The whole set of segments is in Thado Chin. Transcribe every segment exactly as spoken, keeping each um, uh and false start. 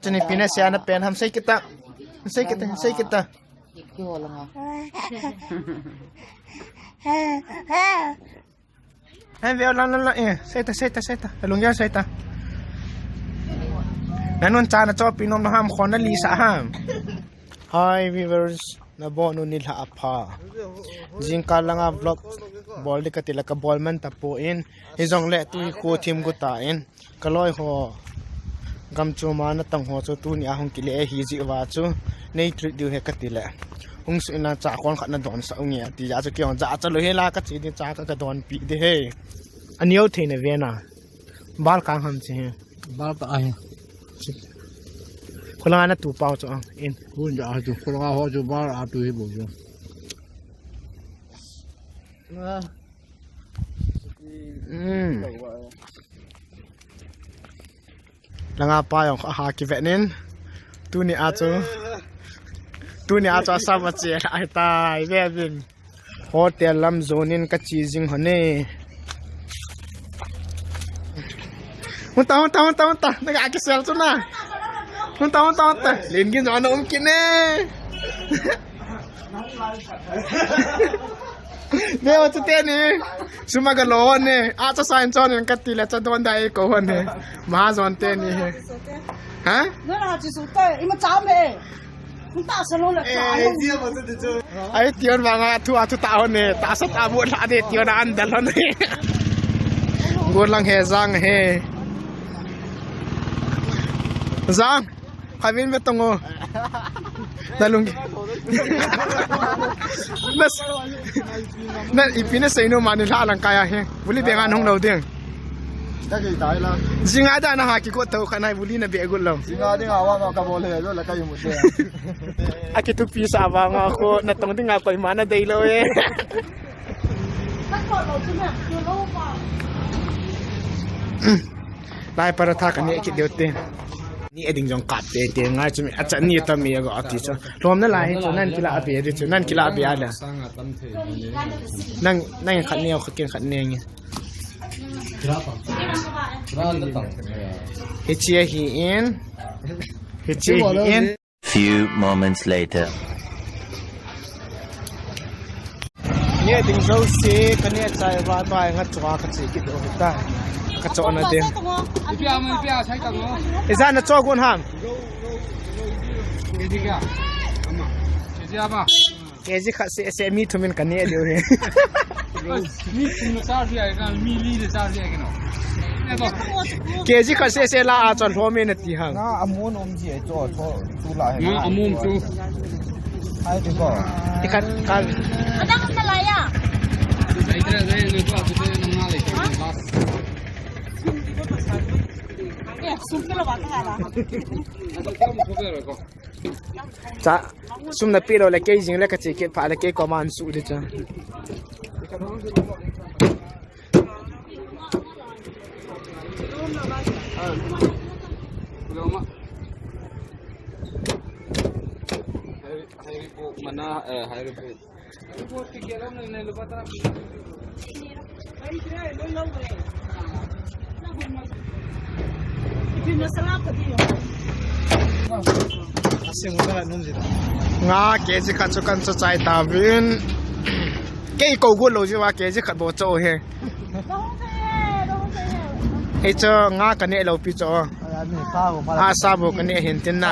Chuni pina sia na pen ham sei kita. Sei kita, sei kita. Hai veo la la la eh. Sei ta, sei ta, sei ta. Lunggel sei ta. Nanun cha na chopi nom na ham khon na li sa ham. Hi viewers, nabon u nilhah apha. Jingkah langa vlog bol ding kati le kabol man tapon. Hijongle tu hi khu thim gu tan. Kaloi ho, gam chom a natong ho chu tuni a hung kile hi jeh uva chu nei treat diu ahi kati le. Hung suh in lang cha kon khat nadon sah u nge ati jeh a chu kei jong jachat lou hela kache ding cha ka, kadonpi ding ahi. Aneo thei na ve na. Bal kang ham che hi. Bal ka ahi. Kholanga natu pau chu a in. Hun ja chu kholanga ho chu bal a tu hi bou chu. Mm. Langa pa jong kha kivet in. Tuni a chu. Tuni a chu asam ache lai tai ve vin. Hotel lam jon in kache jing hon e. Hunta, hunta, hunta, hunta. Naga kisel chu na. Hunta, hunta, hunta. Len gin jong na um kit ne. Ve o chu teni. Sum a galo hon e. A cha sign chon in kati le cha don dai ko hon e. Mahajon teni he. Ha? Nana chi su te. Ima cha me. Nta sa lo la cha. Ai tion vanga thu a thu ta hon e. Tahsa ta bu la de tion a an dal hon e. Gol lang he jang he. Jang. Khavin ve tong o. Na lung. Nas. Na ipi na sei nom mani la lang kaya he. Vuli be ngan hung lou ding. Ka ki tai la. Jinga da na ha ki ko to khanai vuli na be gu lou. Jinga ding awa ma ka bol he lo la ka yum se. A ki tu pi sa ba nga ko natong ding a koima na dei lou e. Lai paratha kane kit diu te. Ni ading jong kap te te ngai chu mi acha ni ta mi ago ati chu. Lhom nalai chu nan kila abe di chu nan kila abe ala. Nang nang khat ne khat ken khat ne nge. Hiche ahi in. Hiche ahi in. Few moments later. Neh ding jouse, kaneh chai uva, tua hi nga chua kache kit u hita. Kachohna ding. Ijat nachoh gon ham? K G khat seh seh mi thum in kaneh diu ahi. Mi thum na charge ai ka, mi li na charge ai ka no. K G khat seh seh la a chun lhom e nati ham. Nga amun um ji ai chu, chu, chu la he. Nga amun chu. Ai ti ko. Ti khat kal. Adang na la ya. Dai tre dai na ko chu na nga le. Eh, sum ke la ba ka la. Cha, sum napeh lou le kei jing le kache kit phat le kei koma an suh ding cha. Mana, eh, hai rupees. Nga K G khat chu kan chu chai tauvin. Kei kou got lou jiuva K G khat bou chu he. Hichu nga kaneh lou pi chu. A sa bou kaneh hin tin na.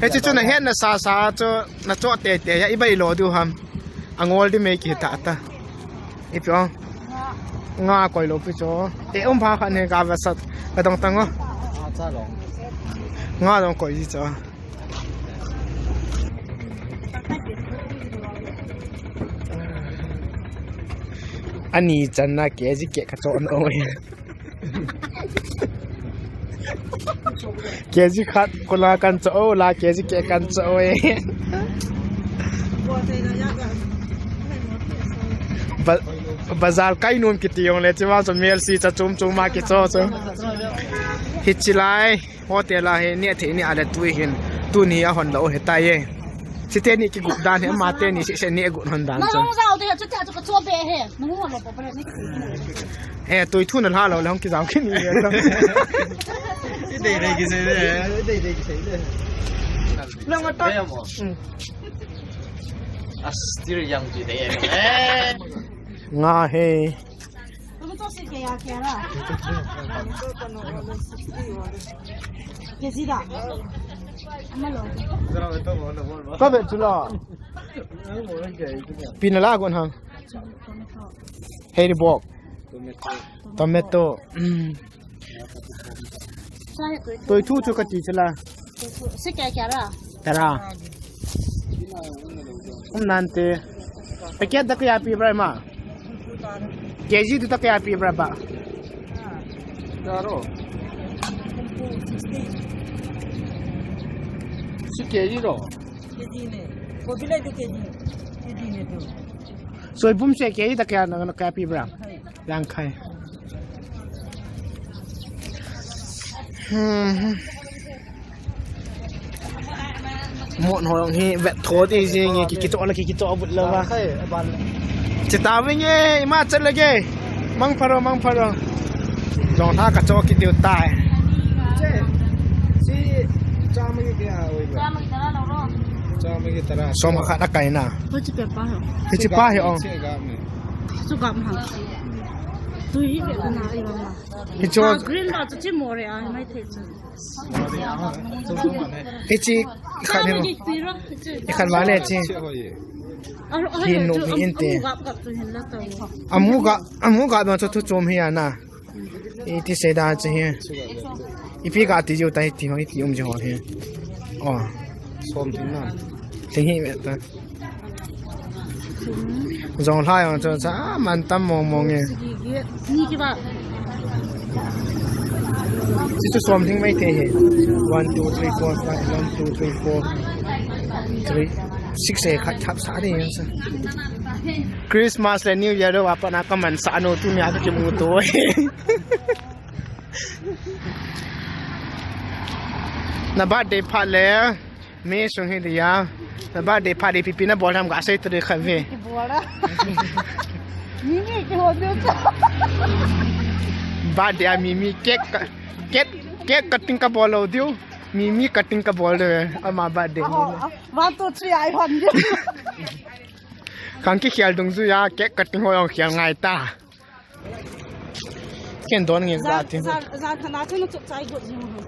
Hichu chu nahet nasa sa chu. Nachoh tete ya, ibai lo diu ham. Angol di mei kihita ta. Ipi ong. Nga koi lou pi chu. E um pha khat ne ka va sat. Ka dong tang o. Nga dong koi ji chu. Ani chan na K G keh kachoh na o. K G khat kola kan choh o, la K G keh kan choh o e. Ba-, bazar kai nom kiti jong le, chiva chu mel si cha chom chom ma kichoh chu. Hichi lai. Hotel a hi neh thei ni a le tui hin, tuni a hon lou hi tai e. Chite ni kigot dan hi, ama teni seh seh ni got hon dan chu. Na hung jao de, chute chu ka cho be he. Na hung lo pa pa ni. Eh, tui thu na la lou le hung kijao kini e. Dei dei kisei de. Dei dei kisei de. Lang ata. Dei mo. Hmm. Astir yang ti dei. Eh. Nga he. Tumu to se kaya kaya la. Ke ji da. Ama lo. Ka be chula. Pina la gon hang. Hei ri bok. Tomato. Hmm. Toi thu chu kati chula. Se kya kya ra? Tara. Um nante. Packet da kaya pi bra ma? K G tu da kaya pi bra ba? Taro. Si K G ro. K G ne. Ko bilai tu K G. K G ne tu. Soibum se K G da kaya na kaya pi bra? Yangkhai. Hmm. Mot ho hi vet tho ti jing e, ki kicho la ki kicho but la ba. Chita ving e, ima chat lage. Mang pharo, mang pharo. Jong tha ka cho ki diu tai. Si chama ki dia oi ba. Chama ki tara. Som kha da kai na. Ko chi pe pa ho. Ki chi pa hi ong. Chu gam ha. Tu hi ve na i ba ma. Hi chu. Ah, green ba chu chi mo re a, mai the chu. Hi chi khat hi mo. Hi khat ma le chi. Hi nu mi in te. Amu ga, amu ga ba chu thu chom hi ana. Iti sei da chi hi. Ipi ga ti ju ta hi ti ho, iti um ji ho hi. Oh. Som tin na. Ti hi me ta. Jong lai jong chu cha man tam mong mong e. Ni ki ba. Chi chu som thing mai thei he. One, two, three, four, five. One, two, three, four, three, six e khat thap sa de sa. Christmas le New Year wa pa na ka man sa no tu mi a ki mu to. Na birthday phat le. Mi sung hi dia. Na birthday phat di pipi na bol ham ka sei tu de kha ve. Ki bol a. Mi mi ki ho de. Birthday a mi mi cake ka, cake, cake cutting ka bol lo diu. Mi mi cutting ka bol de. Ama birthday ni. One, two, three, I huan diu. Kan ki khial dung zu ya cake cutting ho yong khial ngai ta. Ken don nge za ti. Za, za khana chu na chu chai got jing ho.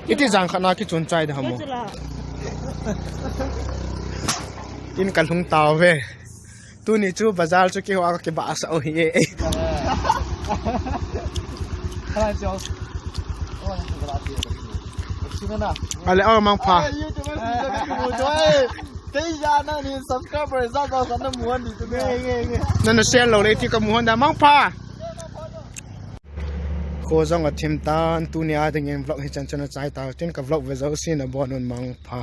Iti jang khana ki chun chai da mo. Ke chula. In ka lhung tau ve. Tuni chu bazar chu ki ho a ki ba sa o hi e. Hala cho. Ale o mang pha. Kei ja na ni subscriber za za sa na muan di tu. Nge, nge, nge. Nana share lo le ti ka muan da mang pha. Kho jong a thim tan tuni a ding in vlog hi chan chan a chai ta. Tin ka vlog ve jo si na bon un mang pha.